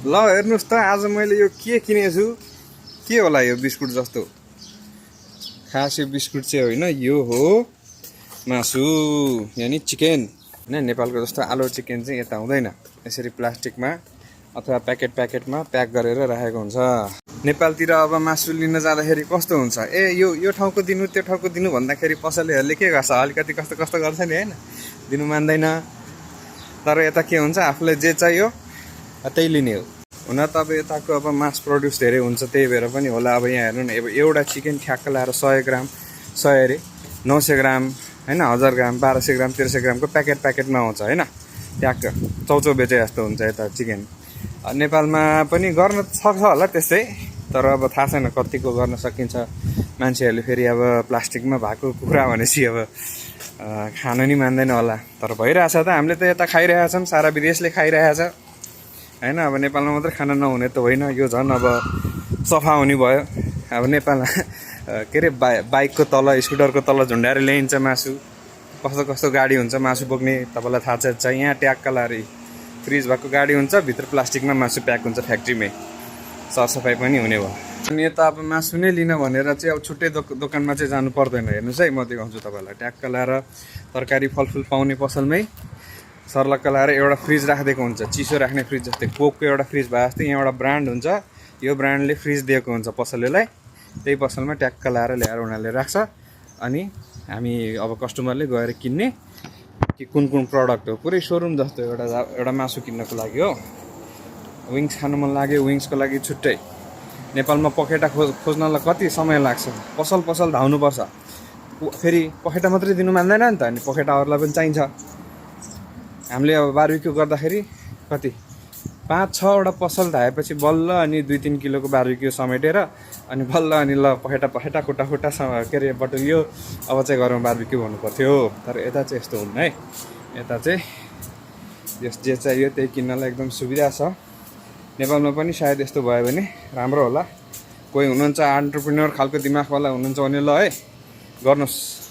ल हेर्नुहोस् त आज मैले यो के किनेछु के होला यो बिस्कुट जस्तो खास यो बिस्कुट चाहिँ होइन यो हो मासु यानी चिकन हैन नेपालको जस्तो आलु चिकन चाहिँ यता हुँदैन यसरी प्लास्टिकमा अथवा प्याकेटमा प्याक गरेर राखेको हुन्छ नेपालतिर अब मासु लिन जाँदाखेरि कस्तो हुन्छ ए यो ठाउँको दिनु त्यो ठाउँको दिनु भन्दाखेरि पसलेहरूले के गर्छ अलिकति कस्तो गर्छ नि हैन दिनु मान्दैन तर यता के हुन्छ आफूलाई जे चाहियो त्यही लिने हो हुन त अब यताको अब मास प्रोड्युस धेरै हुन्छ त्यही भएर पनि होला अब यहाँ हेर्नु न अब एउटा चिकन ठ्याक्क लाएर 100 ग्राम 100 अरे 900 ग्राम हैन 1000 ग्राम 1200 ग्राम 1300 ग्रामको प्याकेटमा आउँछ हैन ट्याक्क चौचौ बेचे जस्तो हुन्छ यता चिकन नेपालमा पनि गर्न सक्छ होला त्यस्तै तर अब थाहा छैन कतिको गर्न सकिन्छ मान्छेहरूले फेरि अब प्लास्टिकमा भएको कुरा भनेपछि अब खान नि मान्दैन होला तर भइरहेछ त हामीले त यता खाइरहेका छौँ सारा विदेशले खाइरहेछ हैन अब नेपालमा मात्रै खाना नहुने त होइन यो झन् अब सफा हुने भयो अब नेपाल के अरे बाइकको तल स्कुटरको तल झुन्डाएर ल्याइन्छ मासु कस्तो गाडी हुन्छ मासु बोक्ने तपाईँलाई थाहा छ यहाँ ट्याक्क लाएर फ्रिज भएको गाडी हुन्छ भित्र प्लास्टिकमा मासु प्याक हुन्छ फ्याक्ट्रीमै सरसफाइ पनि हुने भयो अनि यता अब मासु नै लिन भनेर चाहिँ अब छुट्टै दोकानमा चाहिँ जानु पर्दैन हेर्नुहोस् है म देखाउँछु तपाईँलाई ट्याक्क लाएर तरकारी फलफुल पाउने पसलमै सर्लक्क लाएर एउटा फ्रिज राखिदिएको हुन्छ चिसो राख्ने फ्रिज जस्तै कोकको एउटा फ्रिज भए जस्तै यहाँ एउटा ब्रान्ड हुन्छ यो ब्रान्डले फ्रिज दिएको हुन्छ पसलेलाई त्यही पसलमा ट्याक्क लाएर ल्याएर उनीहरूले राख्छ अनि हामी अब कस्टमरले गएर किन्ने कि कुन प्रडक्ट हो पुरै सोरुम जस्तो एउटा मासु किन्नको लागि हो विङ्स खानु मन लाग्यो विङ्सको लागि छुट्टै नेपालमा पखेटा खोज्नलाई कति समय लाग्छ पसल धाउनुपर्छ फेरि पखेटा मात्रै दिनु मान्दैन नि त अनि पखेटाहरूलाई पनि चाहिन्छ हामीले अब बार्बिक्यू गर्दाखेरि कति 5-6 वटा पसल धाएपछि बल्ल अनि 2-3 किलोको बार्बिक्यू समेटेर अनि बल्ल अनि ल पखेटा खुट्टा के अरे बटुलियो अब चाहिँ गरौँ बार्बिक्यू भन्नु पर्थ्यो तर यता चाहिँ यस्तो हुन्न है यता चाहिँ जे चाहियो त्यही किन्नलाई एकदम सुविधा छ नेपालमा पनि सायद यस्तो भयो भने राम्रो होला कोही हुनुहुन्छ एन्टरप्रेन्योर खालको दिमागवाला हुनुहुन्छ भने ल है गर्नुहोस्